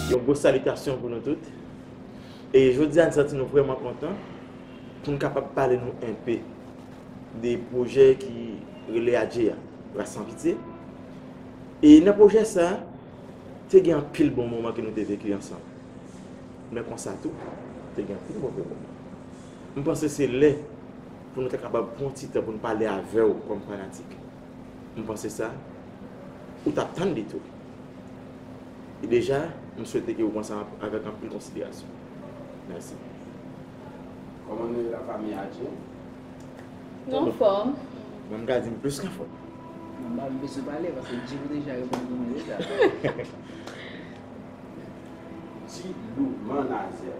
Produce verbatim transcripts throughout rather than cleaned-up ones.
Yon gwo salitasyon pou nou tout. E jodi a, n santi nou vrèman kontan pou n kapab pale nou enpe de pwojè ki rele Adje a, Ras San Pitye. E nan pwojè sa a, te gen anpil bon moman ke nou te veki ansanm. Men konsa tou, te gen anpil move moman. M panse se lè pou nou ta kapab pran yon ti tan pou n pale avè w kòm fanatik. M panse sa, ou t ap tann li tou. E deja, m swete ke ou pran sa avèk anpil konsiderasyon. Mèsi. Kòman nou ye, lafanmi Adje? Nou anfòm. Mwen, m ka di m plis ke anfòm. Non, m pa bezwen pale, paske Djilou deja reponn pou mwen deja. Djilou, Man Nazè.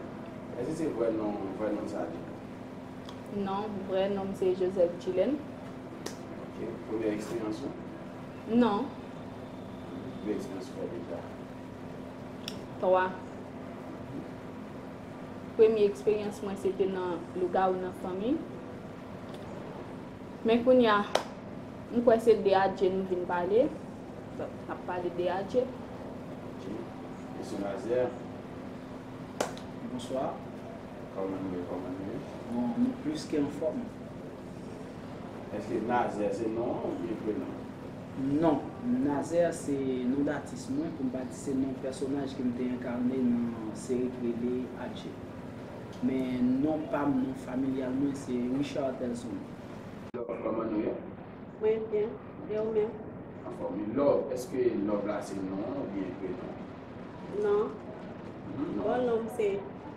Èske se vrè non, vrè non sa, Djilou? Non, vrè non m se Joseph Djilène. Ok. Premye eksperyans ou? Non. Premye eksperyans ou fè deja? Twa. Premye eksperyans mwen se te nan Lougawou nan Fanmi. Men kounye a, m kwè se de Adje nou vin pale. Donk, n ap pale de Adje. Ok. Mesye Nazè. Bonswa. Kòman nou ye, kòman nou ye? Bon, nou plis ke anfòm. Èske Nazè se non an oubyen prenon? Non, Nazè se non datis mwen, pou m pa di se non pèsonaj ke m te enkane nan seri ki rele Adje. Men non pa m, non familyal mwen, se Richard Telson. Love, kòman nou ye? Mwen byen. E ou menm? Anfòm wi. Love, èske Love la se non an oubyen prenon? Non. Mhm, non. Bon non m se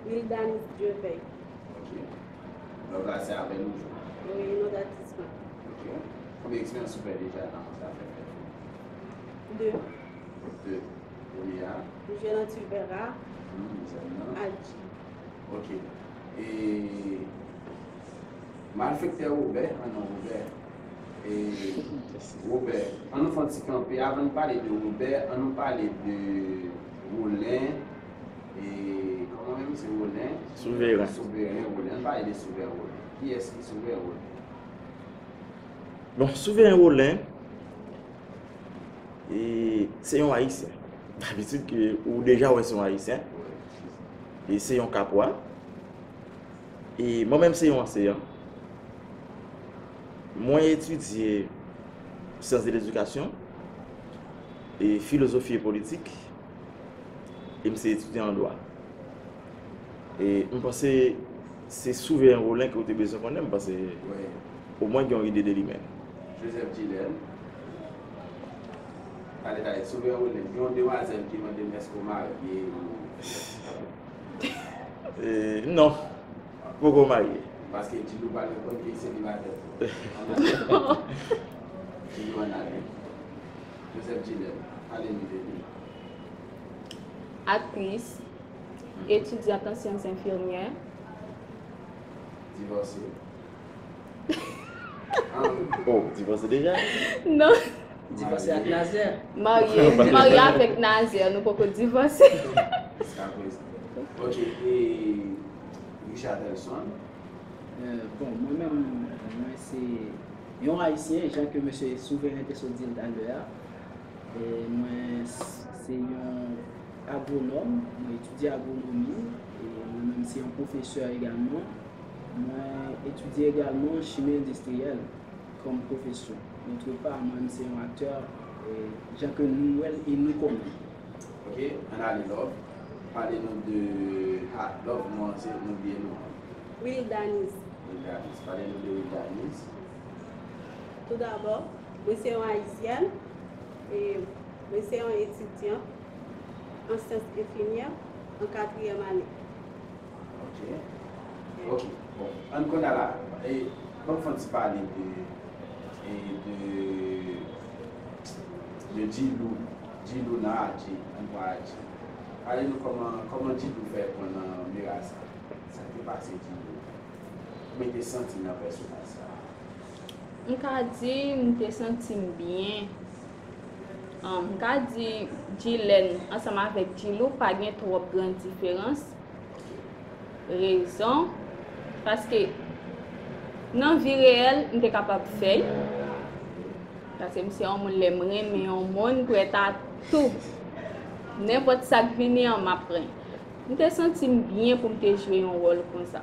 Wildanis Dieuveil. Ok. Love la se avè nou jwe. Wi, non datis mwen. Ok. Konbyen eksperyans ou fè deja nan zafè fèt? De. De. Premye a? M jwe nan Ti Vè a. Hmm, jèn nan. Adji. Ok. E malfektè Wobè, an non Wobè. E Wobè, an nou fè yon ti kanpe. Avan n pale de Wobè, an nou pale de Wolen. E kòman menm se Wolen? Souveren. Souveren Wolen. Ann pale de Souveren Wolen. Kiyès ki Souveren Wolen? Bon, Souveren Wolen, e, se yon Ayisyen. Dabitid ke ou deja wè se yon Ayisyen. E se yon Kapwa. E mwen menm se yon anseyan. Mwen etidye syans de ledikasyon e filozofi e politik. E m se etidyan an dwa. E m panse se Souveren Wolen ke w te bezwen konnen, m panse omwen gen yon ide de li menm. Joseph Djilène. Tande, tande, Souveren Wolen, gen yon demwazèl ki mande m èske w marye ou... E, non, m poko marye. Paske Djilou pral reponn ke li selibatè tou. Ann ale. Djilou ann ale. Joseph Djilène, pale nou de li. Aktris, etidyant an syans enfimyè. Divòse. Oh, divòse deja? Non. Divòse ak Nazè. Marye, marye avèk Nazè, nou poko divòse. Jiskaprezan. Ok, e Richard Telson? Euh, bon, mwen menm, mwen se yon Ayisyen, jan ke mesye Souveren te sot di l talè a. E mwen s-, se yon agwonòm, mwen etidye agwonomi, e mwen menm se yon pwofesè egalman. Mwen etidye egalman chimi endistriyèl kòm pwofesyon. Dòt pa, mwen menm se yon aktè, e jan ke nou wè l e nou konnen. Ok, ann ale Love. Pale nou de, ah, Love, non, se nou bliye non an. Wildanis. Wildanis. Pale nou de Wildanis. Toudabò, mwen se yon Ayisyèn e mwen se yon etidyan an syans enfimyè an katriyèm ane. Ok. Ok. Bon, ann kounye a la, e, ban m fè yon ti pale de, e, de, de Djilou, Djilou nan Adje, ann pran Adje. Pale nou kòman, kòman Djilou fè pran nan mera sa. Sa k te pase Djilou? Kòman w te santi w nan pèsonaj sa a? M ka di m te santi m byen. Ahn, m ka di Djilène ansanm avèk Djilou pa gen twòp gran diferans. Rezon, paske nan vi reyèl, m te kapab fè l. Paske m se yon moun, lè m renmen yon moun, m prèt a tou. Nenpòt sa k vini an, m ap pran. M te santi m byen pou m te jwe yon wòl konsa.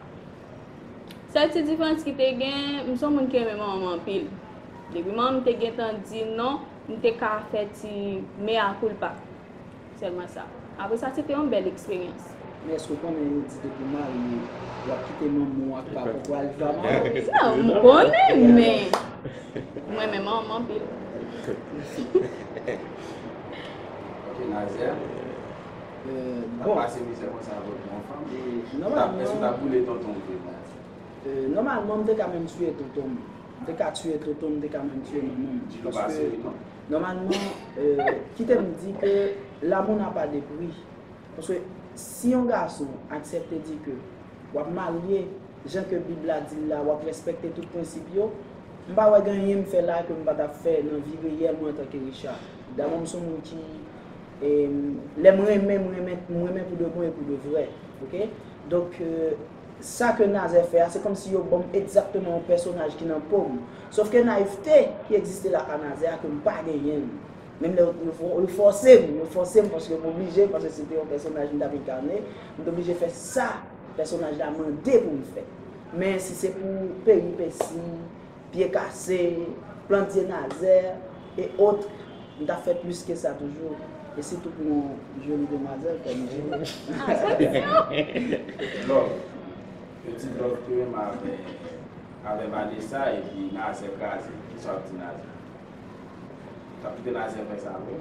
Sèl ti diferans ki te gen, m se yon moun ki renmen manman m anpil. Depi manman m te gentan di non, m te ka fè ti mea culpa. Sèlman sa. Apre sa, se te yon bèl eksperyans. Men èske w konnen yo di depi w marye, w ap kite manman w ak papa w pou al viv a Mawon? Non, m konnen, men mwen menm, manman m anpil. Ok, Nazer, Euh, w ap bon, pase mizè konsa avèk yon fanm? e, W t ap, èske w t ap nòmalman, boule tonton w vre, Nazer? euh, nòmalman, m te ka menm tiye tonton m. M te ka tiye tonton m, m te ka menm tiye manman m. Di nou pase wi non. Nòmalman, euh, kite m di ke l'amour n'a pas de prix. Paske si yon gason aksepte di ke w ap marye, jan ke Bib la di l la, w ap respekte tout prensip yo, m pa wè gen anyen m fè la ke m pa t ap fè nan vi reyèl mwen antanke Richard. Dabò, m se yon moun ki, em, lè m renmen, m renmen, m renmen pou de bon e pou de vrè. Oke? Donk, euh, sa ke Nazer fè a, se kòmsi yo ban m egzakteman yon pèsonaj ki nan po m. Sòf ke nayivte ki egziste lakay Nazer a, ke m pa genyen l. Menm lè yo, yo fò- yo fòse m, yo fòse m paske m oblije, paske se te yon pèsonaj m t ap enkane, m te oblije fè sa pèsonaj la mande pou m fè. Men si se pou peripesi, pye kase, plan dye Nazer, e ot, m t ap fè plis ke sa toujou. E sitou pou yon joli demwazèl kòm Jimmy. Ah, sa se yon Love. Yo di Love te renmen avè, avè Vanessa epi Nazer kraze. Kisa w ap di Nazer? W t ap kite Nazer fè sa vre?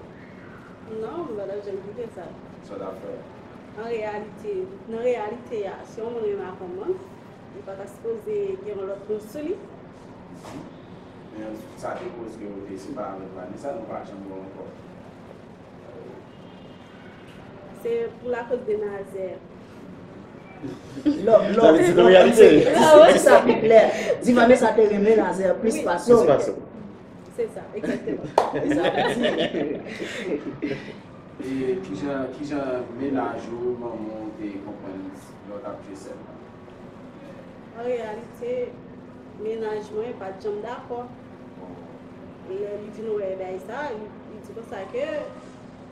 Non, m pa t ap janm kite sa. Sa w t ap fè? An reyalite, nan reyalite a, si yon moun renmen ak yon moun, li pa ta sipoze gen yon lòt moun sou li. Men sa te koz ke w te separe avèk Vanessa, nou pa janm wè w ankò. Se pou lakoz de Nazer. Love, Sa love, vle di love, reyalite. Di, di, di sa pi klè. Di Vanessa te renmen Nazer plis Wi. pase w. Plis pase w. Se sa, egzakteman. E sa vle di. E kijan, kijan mennaj ou, manman w te konprann lè w t ap jwe sèn nan? An reyalite, mennaj mwen pa t janm dakò. Lè li vin wè bagay sa, li, li di konsa ke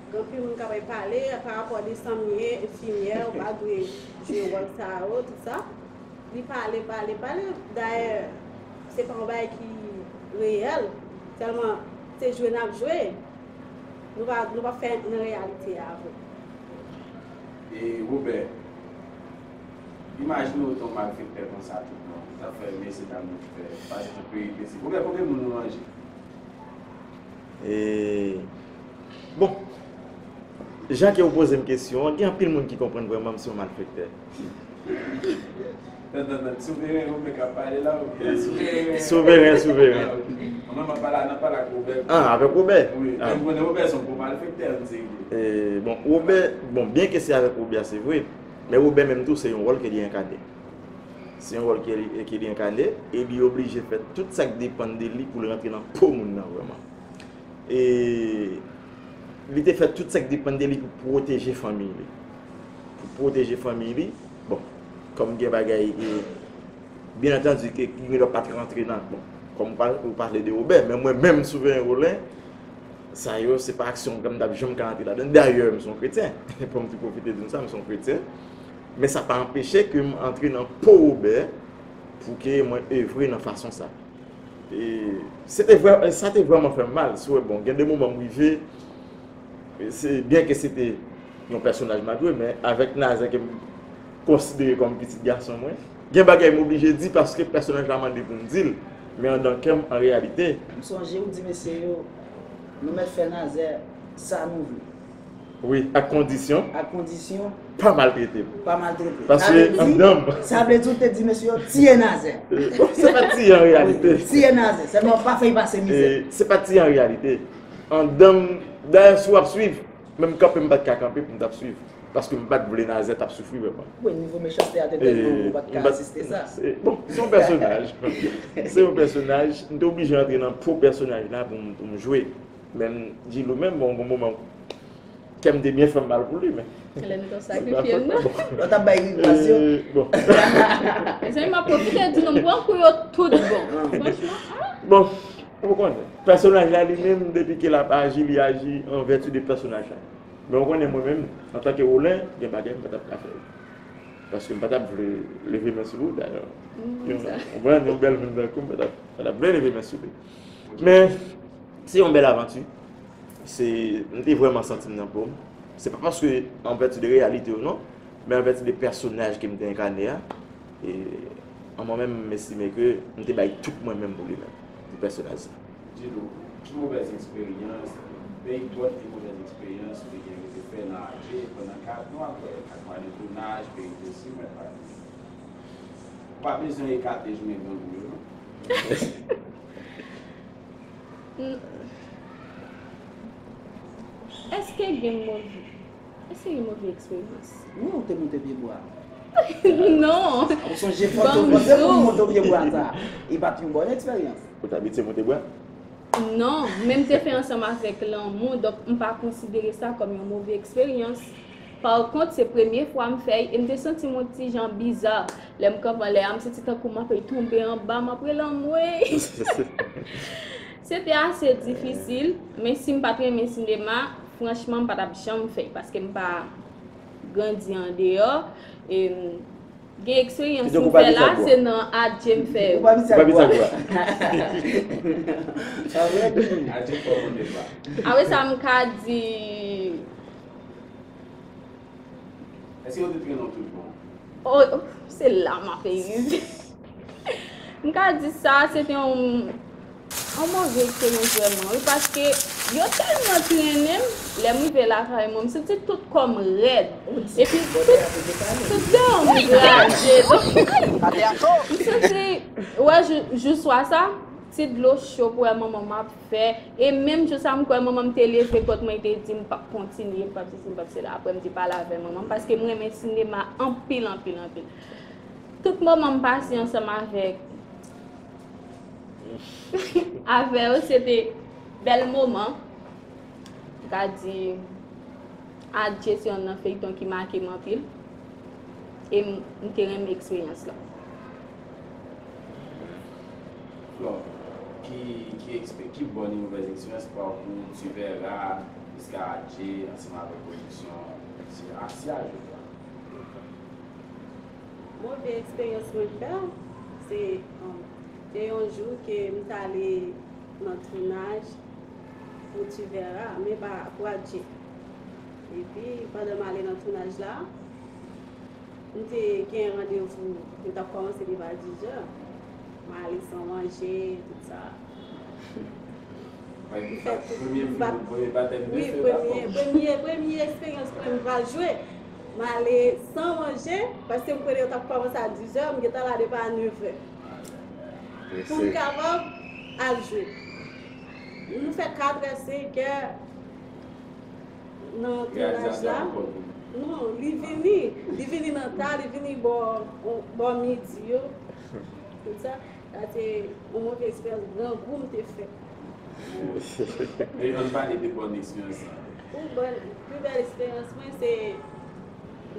gen anpil moun k ap pale pa rapò de sa m ye, enfimyè, ou pa dwe jwe wòl sa yo, tout sa. Li pale, pale, pale. Dayè, se pa yon bagay ki reyèl. Sèlman, se jwe n ap jwe. Nou pa, nou pa fè nan reyalite a vre. E Robert, imajine w te yon malfektè konsa tout bon. Sa fè mesye dam yo fè pase tout peripesi. Robert, konbyen moun ou manje? E, bon, jan ke w poze m kesyon an, gen anpil moun ki konprann vrèman m se yon malfektè. Tann, tann, tann, souveren Robert k ap pale la oubyen souveren? Souveren, souveren. Ah, ok. Mwen, mwen pale, nan pale ak Robert. Ah, avèk Robert? Wi, Ah. men m konnen Robert se yon gwo malfektè, m serye. E, bon, Robert, bon, byen ke se avèk Robert, se vre, men Robert menm tou, se yon wòl ke li enkane. Se yon wòl ke li, ke li enkane, e li oblije fè tout sa k depann de li pou l rantre nan po moun nan vrèman. E li te fè tout sa k depann de li pou pwoteje fanmi li. Pou pwoteje fanmi li, bon, kòm gen bagay, e, byen antandi, ke, ki gen dwa pa t rantre nan, bon, kòm ou pa-, ou pale de Robert, men mwen menm, Souveren Rolen, sa yo, se pa aksyon ke m t ap janm ka rantre ladan. Dayè, m se yon kretyen. Fò m tou pwofite di nou sa, m se yon kretyen. Men sa pa anpeche ke m antre nan po Robert pou ke mwen evre nan fason sa. E se te vrè, sa te vrèman fè m mal. Si w wè, bon, gen de moman m rive, se, byen ke se te yon pèsonaj m ap jwe, men avèk Nazer ke m konsidere kòm pitit gason mwen, gen bagay m oblije di paske pèsonaj la mande pou m di l, men anndan kè m, an reyalite, M sonje ou di mesye yo, nou mèt fè Nazer sa nou vle. Wi, ak kondisyon, Ak kondisyon, pa maltrete m. Pa maltrete. Paske Sa vle di, anndan m. Sa vle di ou te di mesye yo, tiye Nazer. Se pa tiye an reyalite. Tiye Nazer. Sèlman pa fè l pase mizè. E se pa tiye an reyalite. Anndan m, dayè, si w ap swiv, menm kanpe m pa t ka kanpe pou m t ap swiv. Paske m pa t vle Nazer t ap soufri vrèman. Wi, nivo mechanste a te tèlman wo, ou pa t ka reziste sa. E, bon, se yon pèsonaj. Se yon pèsonaj. M te oblije antre nan po pèsonaj la pou m, pou m jwe. Men Djilou menm, bon, gon moman, kè m te byen fè m mal pou li, men. Lè nou t ap sakrifye l, non? Lòt ap bay ri gras yo. E, bon. Mezanmi, m ap pwofite di nou, m pran kou yo tout bon. Franchman, ah! Bon, ou konnen. Pèsonaj la li menm, depi ke l ap aji, li aji an vèti de pèsonaj la. Men w konnen mwen menm, antanke Rolen, gen bagay m pa t ap ka fè yo. Paske m pa t ap vle leve men sou li, dayè. Yon, w konprann, yon bèl moun tankou m pa t ap, pa t ap vle leve men sou li. Men, se yon bèl avanti. Se, m te vrèman santi m nan po m. Se pa paske an vèti de reyalite yo non, men an vèti de pèsonaj ke m te enkane a. E, an mwen menm, m estime ke m te bay tout mwen menm pou li menm, pou pèsonaj sa. Djidou, ki movèz eksperyans, peyibòt e movèz eksperyans ou te gen rete fè nan Adje pandan kat mwa, kat mwa de tounaj, peripesi, mwen pa di. Ou pa bezwen ekate jounen grangou yo non. Èske gen move, èske gen move eksperyans? Wi, ou te monte pye bwa. Non. Ou sonje fòt ou panse pou monte pye bwa sa. E pa t yon bòn eksperyans. Ou t abitye monte bwa? Non, men m te fè ansanm avèk lanmou, donk m pa konsidere sa kòm yon move eksperyans. Parkont, se premye fwa m fè l e m te santi m yon ti jan biza. Lè m kanpe anlè a, m santi tankou m ap tonbe anba, m ap rele anmwey. Se te ase difisil, men si m pa t renmen sinema, franchman, m pa t ap janm fè l, paske m pa grandi andeyò. E, gen eksperyans m fè la, se nan Adje m fè yo. Ou pa piti ak bwa. Sa vre? Adje fò moun de bwa. Apre sa, m ka di, Èske yo te trennen w tout bon? Oh, se la m ap rive. M ka di sa, se te yon, yon move eksperyans vrèman, wi, paske yo tèlman trennen m, lè m rive lakay mwen, m santi tout kò m rèd. Epi tout, tout dèyè m graje. Donk, m santi, wè, jou, jou swa sa, ti dlo cho pou wè manman m ap fè. E menm jou sa, m kwè manman m te leve kont mwen, li te di m p ap kontinye, m p ap sesi, m p ap sela. Apre, m te pale avè manman m, paske m renmen sinema anpil, anpil, anpil. Tout moman m pase ansanm avèk, avè yo, se te bèl moman. M ka di, Adje se yonn nan feyton ki make m anpil. E m, m te renmen eksperyans lan. Flò, ki, ki, ekspe, ki bòn e movèz eksperyans pawkou Ti Vera, jiska Adje, ansanm avèk pwodiksyon Asya, jodi a? Move eksperyans mwen fè, se, um, te yon jou ke m t ale nan tounaj pou Ti Vera, men pa pou Adje. Epi, pandan m ale nan tounaj la, m te gen randevou, m t ap kòmanse depi a diz è. M ale san manje, tout sa. Premye, premye batèm de Wi, fè, premye, dakò. Premye, premye eksperyans mwen m pral jwe. M ale san manje, paske m konnen yo t ap kòmanse a diz è, m gentan la depi a nèf è. Pou m kapab al jwe. Nou fè kat è, senk è nan tounaj la. Non, li vini, li vini nan ta, li vini bò, bò midi yo. Tout sa. Sa te yon move eksperyans grangou m te fè. E ann pale de bòn eksperyans lan. Yon bòn, pli bèl eksperyans mwen se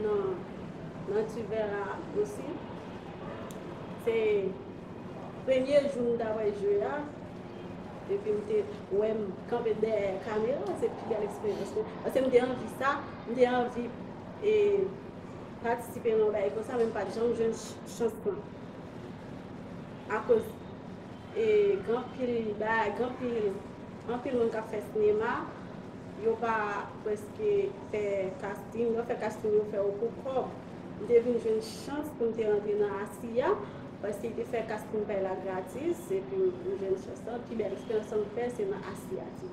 nan, nan Ti Vera osi. Se premye jou m ta wè jwe a. Epi m te wè m kanpe dèyè kamera, se pi bèl eksperyans mwen. Paske m te anvi sa, m te anvi e, patisipe nan yon bagay konsa, men m pa t janm jwenn ch- chans lan. Akoz e, gen anpil bagay, gen anpil, anpil moun k ap fè sinema, yo pa prèske fè casting, yo fè casting, yo fè yo pou kòb. M te vin jwenn chans pou m te rantre nan Asiya, paske li te fè casting pa l la gratis, epi m jwenn chans lan. Pi bèl eksperyans m fè, se nan Asiya tou.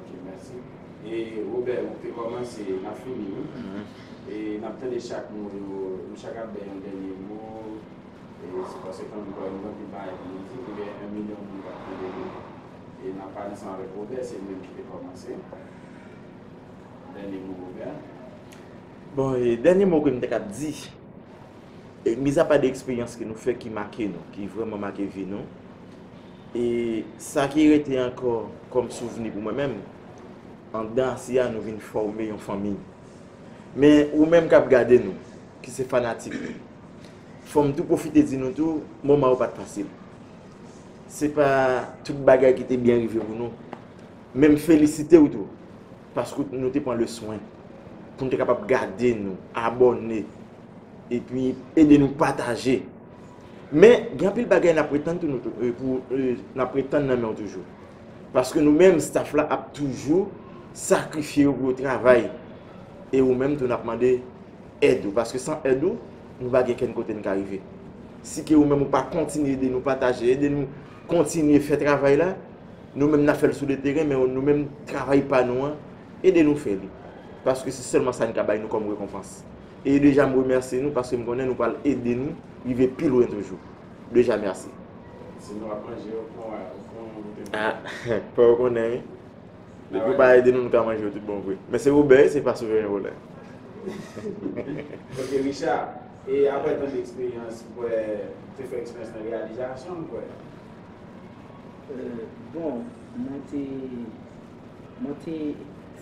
Ok, mèsi. E Robert, ou te kòmanse, n ap fini, wi. E n ap tande chak mo yo, nou chak ap bay yon dènye mo. E se paske tankou nou gen anpil bagay pou nou di, nou gen yon milyon moun k ap tande nou. E n ap pale ansanm avèk Robert, se li menm ki te kòmanse. Dènye mo, Robert. Bon, e dènye mo ke m te kab di, e, mizapa de eksperyans ke nou fè ki make nou, ki vrèman make vi nou, e sa ki rete ankò kòm souvni pou mwen menm, anndan Asiya nou vin fòme yon fanmi. Men ou menm k ap gade nou, ki se fanatik nou, fò m tou pwofite di nou tou, moman yo pa t fasil. Se pa tout bagay ki te byen rive pou nou. Men m felisite w tou. Paske nou te pran le swen pou nou te kapab gade nou, abòne, epi ede nou pataje. Men, gen anpil bagay n ap ret tann tou nou tou, e, pou, e, n ap ret tann nan men w toujou. Paske nou menm, staff la ap toujou sakrifye yo pou yo travay. E ou menm tou, n ap mande èd ou. Paske san èd ou, nou pa gen kenn kote n ka rive. Si ke ou menm ou pa kontinye ede nou pataje, ede nou kontinye fè travay la, nou menm n ap fè l sou le teren, men nou menm travay pa nou an, ede nou fè li. Paske se sèlman sa n ka bay nou kòm rekonpans. E deja m remèsye nou paske m konnen nou pral ede nou rive pi lwen toujou. Deja mèsi. Sinon, w ap manje, ou pran, ou pran, ou te Ah, fò yo konnen, wi. Depi ou pa ede nou, nou ka manje yo tout bon vre. Men se Wobè, se pa Souveren Volè. Ok, Richard, e apre tan de eksperyans, ou kwè, te fè eksperyans nan reyalizasyon, ou kwè? Euh, bon, mwen te, mwen te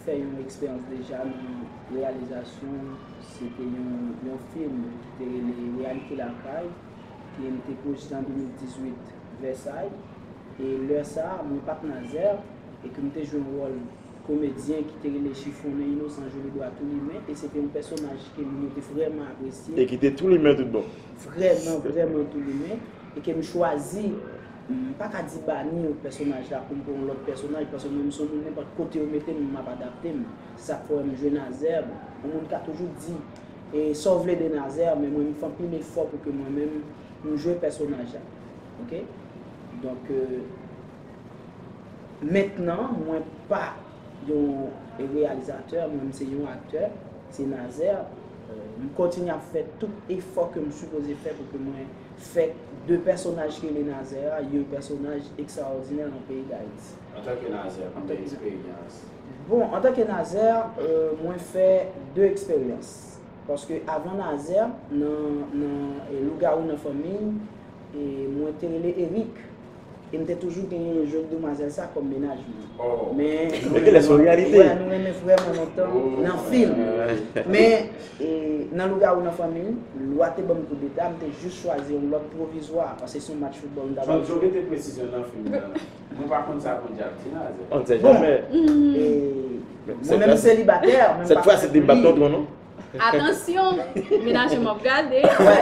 fè yon eksperyans deja nan reyalizasyon, se te yon, yon fim ki te rele Reyalite Lakay, ke m te pwojte an de mil dizuit Vèsay. E lè sa a, mwen pa t Nazè, e ke m te jwe yon wòl komedyen ki te rele Chifonnen Inosan Joli Bwa Tou Limen, e se te yon pèsonaj ke moun yo te vrèman apresye. E ki te tou limen tout bon. Vrèman, vrèman tou limen, e ke m chwazi, m pa ka di bani pèsonaj la pou m pran yon lòt pèsonaj, paske mwen m se yon moun, nenpòt kote yo mete m, m ap adapte m. Se sa k fè w wè m jwe Nazè, bon, yon moun ka toujou di, e sa w vle de Nazè, men mwen m fè anpil efò pou ke mwen menm, m jwe pèsonaj la. Ok? Donk, euh, mentnan, mwen pa yon reyalizatè, mwen, m se yon aktè, se Nazè. Euh, m kontinye ap fè tout efò ke m sipoze fè pou ke mwen fè de pèsonaj ki rele Nazè a, yon pèsonaj ekstraòdinè nan peyi Dayiti. Antanke Nazè, konbyen eksperyans? Bon, antanke Nazè, euh, mwen fè de eksperyans. Paske avan Nazè, nan, nan, e, Lougawou nan fanmi m, e, mwen te rele Erik. E m te toujou genyen joli demwazèl sa kòm mennaj mwen. Oh. Men, men ki lè se yon reyalite. Wè, nou renmen vrèman lontan nan fim. Men, e, nan Lougawou nan fanmi m, lwa te ban m koudeta, m te jis chwazi yon lòt pwovizwa, paske se yon match foutbòl m t ap jwe. Fòk yo mete presizyon nan fim nan. Mwen pa konn sa pou n di ap di Nazè. On ne sait jamais. E, mwen menm selibatè, mwen pa fè pou li. Cette fois, c'est débat tonton, non? Atansyon, mennaj yo m ap gade. Wè,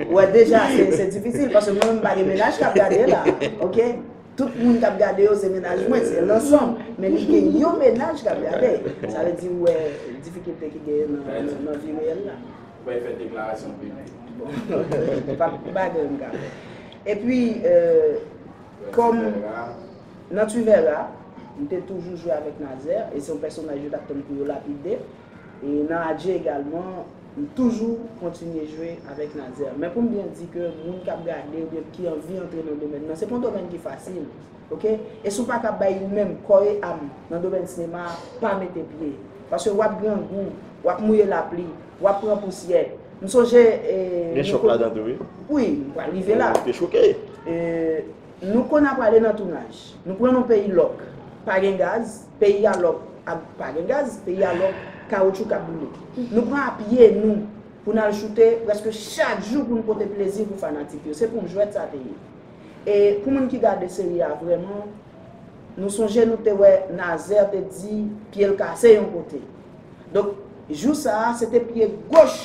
wè, deja, se, se difisil, paske mwen menm pa gen mennaj k ap gade la, ok? Tout moun k ap gade yo, se mennaj mwen, se lansanm. Men li gen yon mennaj k ap gade. Sa vle di, ou wè difikilte ki genyen nan, nan, nan vi reyèl la. Ou bay fèt deklarasyon piblik. Bon, pa, pa gen m ka fè. Epi, euh, kòm nan Ti Vera, m te toujou jwe avèk Nazè, e se yon pèsonaj yo t ap tann pou yo lapide. E nan Adje egalman, m toujou kontinye jwe avèk Nazè. Men pou m byen di ke moun k ap gade oubyen ki anvi antre nan domèn nan, se pa yon domèn ki fasil, ok? E si w pa ka bay ou menm kò e am nan domèn sinema a, pa mete pye. Paske w ap grangou, w ap mouye lapli, w ap pran pousyè. M sonje, e, gen chòk ladan tou, wi. Wi, m pral rive la. Ou te choke. E, Nou konn ap prale nan tounaj. Nou pran yon peyi lòk. Pa gen gaz, peyi a lòk, ap, pa gen gaz, peyi a lòk, kawotchou k ap boule. Nou pran apye nou pou n al choute prèske chak jou pou n pote plezi pou fanatik yo. Se pou yon jwèt sa te ye. E pou moun ki gade seri a vrèman, nou sonje nou te wè Nazè te di pye l kase yon kote. Donk, jou sa a, se te pye goch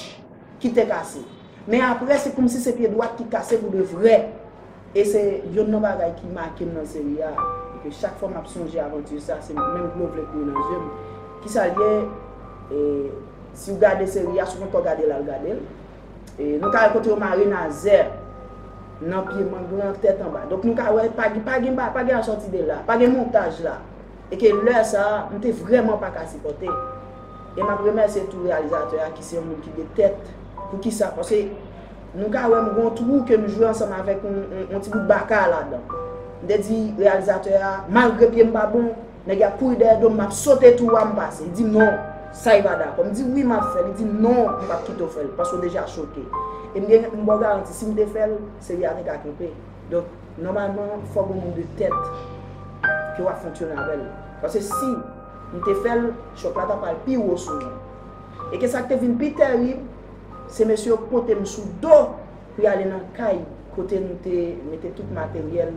ki te kase. Men apre, se kòmsi se pye dwat ki kase pou de vrè. E se yonn nan bagay ki make m nan seri a. E ke chak fwa m ap sonje avanti sa, se menm dlo vle kouri nan zye m. Kisa l ye? E, si w gade seri a, si w poko gade l, al gade l. E, nou ka wè kote yo mare Nazè nan pye mang lan tèt anba. Donk, nou ka wè pa, pa gen, pa, pa gen al sòti de la, pa gen montaj la. E ke lè sa a, m te vrèman pa ka sipòte. E m ap remèsye tou reyalizatè a ki se yon moun ki gen tèt. Poukisa? Paske nou ka wè m gen yon twou ke m jwe ansanm avèk yon, yon, yon ti bout baka ladan. M te di reyalizatè a, malgre pye m pa bon, nèg la ap kouri dèyè do m, m ap sote twou a, m pase. Li di, "Non, sa li pa dakò." M di, "Wi, m ap fè l." Li di, "Non, m p ap kite w fè l, paske w deja choke." E m gen, m ba w garanti, si m te fè l, seri a te ka kenbe. Donk, nòmalman, fòk gen moun de tèt ke w ap fonksyone avè l. Paske si m te fè l, chòk la ta pral pi wo sou mwen. E ke sa k te vin pi tèrib, se mesye yo pote m sou do pou y ale nan kay kote nou te mete tout materyèl,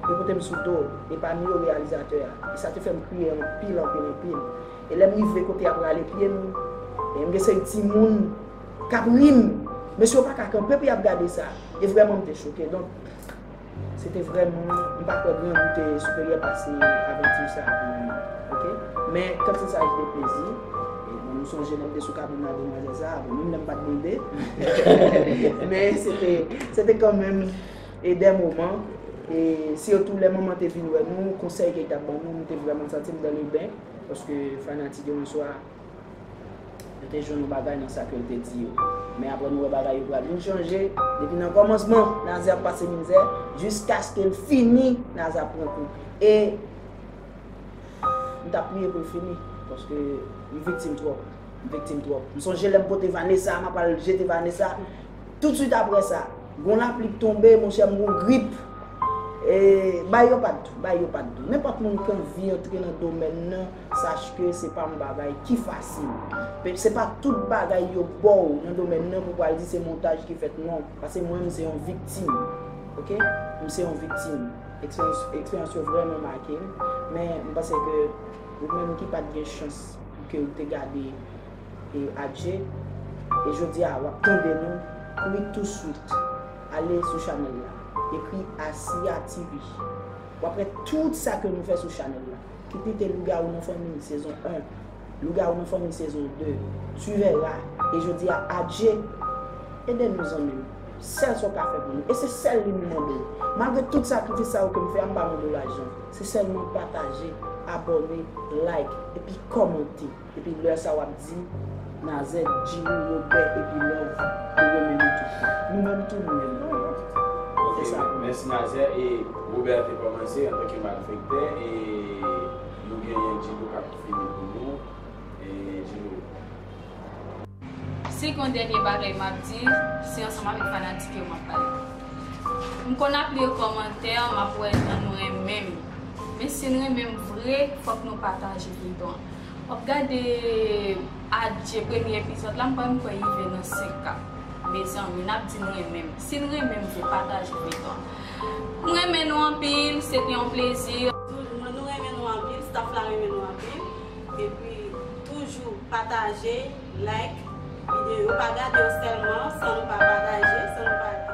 yo pote m sou do, e pami yo reyalizatè a. E sa te fè m kriye anpil, anpil, anpil. E lè m rive kote y ap rale pye m, e m gen seri timoun k ap ri m. Mesye yo pa ka kanpe pou y ap gade sa. E vrèman, m te choke. Donk, se te vrèman, m pa kwè gen anyen ki te siperyè pase avanti sa pou mwen. Oke? Men, quand il s'agit de plezi, e bon, nou sonje lè m te sou kabrit nan demwazèl sa, bon, menm lè m pa t bende. Men, se te, se te kanmenm e dè moman, e sitou lè manman te vin wè nou, konsèy ke l t ap ban nou, m te vrèman santi m dans le bain, paske fanatik yo yon swa, yo te jwenn yon bagay nan sa ke l te di yo. Men apre nou wè bagay yo pral vin chanje, depi nan kòmansman, Nazè ap pase mizè, jiskaske l fini, Nazè ap pran kou. E m t ap priye pou l fini, paske m viktim twòp. M viktim twòp. M sonje lè m pote Vanessa, m ap al jete Vanessa. Toutswit apre sa, gon lapli k tonbe, monchè, m gon grip. E, bay yo pa t dou, bay yo pa t dou. Nenpòt moun ki anvi antre nan domèn nan, sache ke se pa yon bagay ki fasil. Pe-, se pa tout bagay yo ba w nan domèn nan pou w pral di se montaj ki fèt, non. Paske mwen, m se yon viktim. Oke? M se yon viktim. Eksperyans, eksperyans yo vrèman make m. Men, m panse ke ou menm ki pa t gen chans pou ke ou te gade e Adje. E jodi a, w ap tande nou, kouri touswit, ale sou chanèl la, ekri Asia T V. W ap wè tout sa ke nou fè sou chanèl la. Kit li te Lougawou nan fanmi, sezon en, Lougawou nan fanmi, sezon de, Tu verras. E jodi a, Adje, ede nou, zanmi m. Sèl sa w ka fè pou nou. E se sèl li nou mande w. Malgre tout sakrifis sa yo ke m fè a, m pa mande w lajan. Se sèlman pataje, abòne, like, epi kòmante. Epi lè sa w ap di, Nazè, Djilou, Robè, epi Love, nou renmen nou tout. Nou menm tou, nou renmen nou. Se sa. Mèsi, Nazè. E Robè te kòmanse antanke malfektè, e nou genyen Djilou k ap fini pou nou. E Djilou. Si gen yon dènye bagay m ap di, se ansanm avèk fanatik yo m ap pale. M konn ap li kòmantè, m ap wè jan nou renmen m. Men si n renmen m vre, fòk nou pataje feyton an. W ap gade Adje premye epizòd la, m pa menm kwè rive nan senk K. Mezanmi, n ap di n renmen m. Si n renmen m vre, pataje feyton an. M renmen nou anpil, se te yon plezi. Nou, nou renmen nou anpil, staff la renmen nou anpil. Epi, toujou pataje, like videyo. Pa gade yo sèlman san nou pa pataje, san nou pa